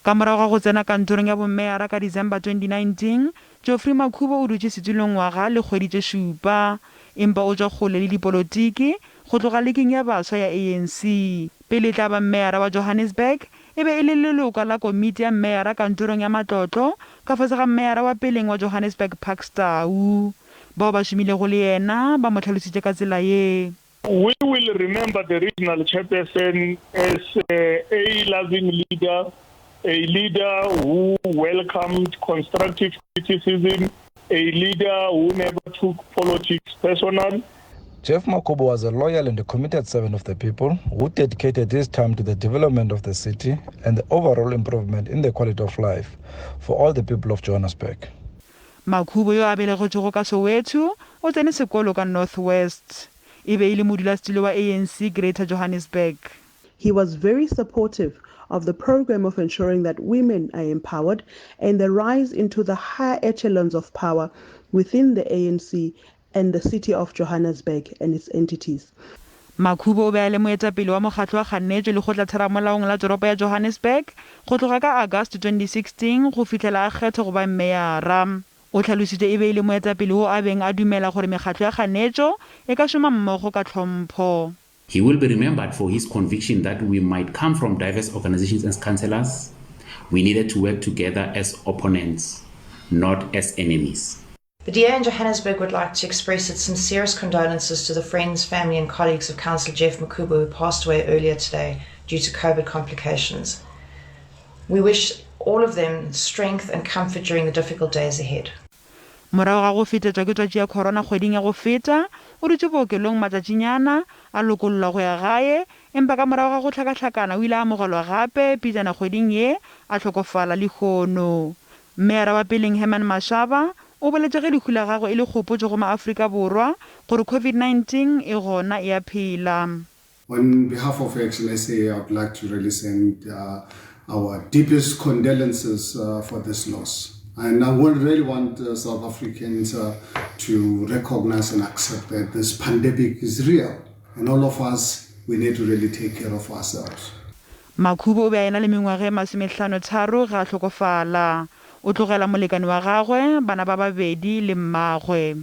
Ka morago ga go tsena kantorong ya bommeyara ka December 2019, Geoffrey Makhubo o dutše setulong ngwaga le kgwedi tše šupa. Empa o tšwa kgole le dipolotiki, go tloga liking ya baswa ya ANC. Pele e tla ba mmeyara wa Johannesburg, e be e le leloko la komiti ya mmeyara kantorong ya matlotlo ka fase ga mmeyara wa peleng wa Johannesburg Parks Tau. Bao ba šomilego le yena ba mo hlalositše ka tsela ye. We will remember the regional chairperson as a loving leader, a leader who welcomed constructive criticism, a leader who never took politics personal. Jeff Makhubo was a loyal and a committed servant of the people who dedicated his time to the development of the city and the overall improvement in the quality of life for all the people of Johannesburg. Makhubo yo a belegetšwego ka Soweto, o tsene sekolo ka North West. E be e le modulasetulo wa ANC Greater Johannesburg. He was very supportive of the program of ensuring that women are empowered and the rise into the higher echelons of power within the ANC and the City of Johannesburg and its entities. Makhubo o be a le moetapele wa mokgatlo wa kganetšo lekgotlatheramolaong la toropo ya Johannesburg go tloga ka August 2016 go fihlela a kgethwa go ba mmeyara. O hlalositše e be e le moetapele wo a beng a dumela gore mekgatlo ya kganetšo e ka šoma mmogo ka tlhompho. He will be remembered for his conviction that we might come from diverse organisations as councillors, we needed to work together as opponents, not as enemies. The DA in Johannesburg would like to express its sincerest condolences to the friends, family and colleagues of Councillor Jeff Makhubo who passed away earlier today due to COVID complications. We wish all of them strength and comfort during the difficult days ahead. Morago ga go fetetšwa ke twatši ya corona kgweding ya go feta, o dutše bookelong matšatšinyana, a lokollwa go ya gae, empa ka morago ga go hlakahlakana o ile a amogelwa gape pejana kgweding ye, a hlokofala lehono. Meyara wa peleng Herman Mashaba o boletše ge lehu la gagwe e le kgopotšo go maAfrika Borwa gore COVID-19 e gona e a phela. On behalf of Action SA, I would like to really send uh, our deepest condolences uh, for this loss. And I would really want uh, South Africans uh, to recognize and accept that this pandemic is real. And all of us, we need to really take care of ourselves. Makhubo o be a ena le mengwaga e masomehlano-tharo ge a hlokofala. O tlogela molekane wa gagwe, bana ba babedi le mmagwe.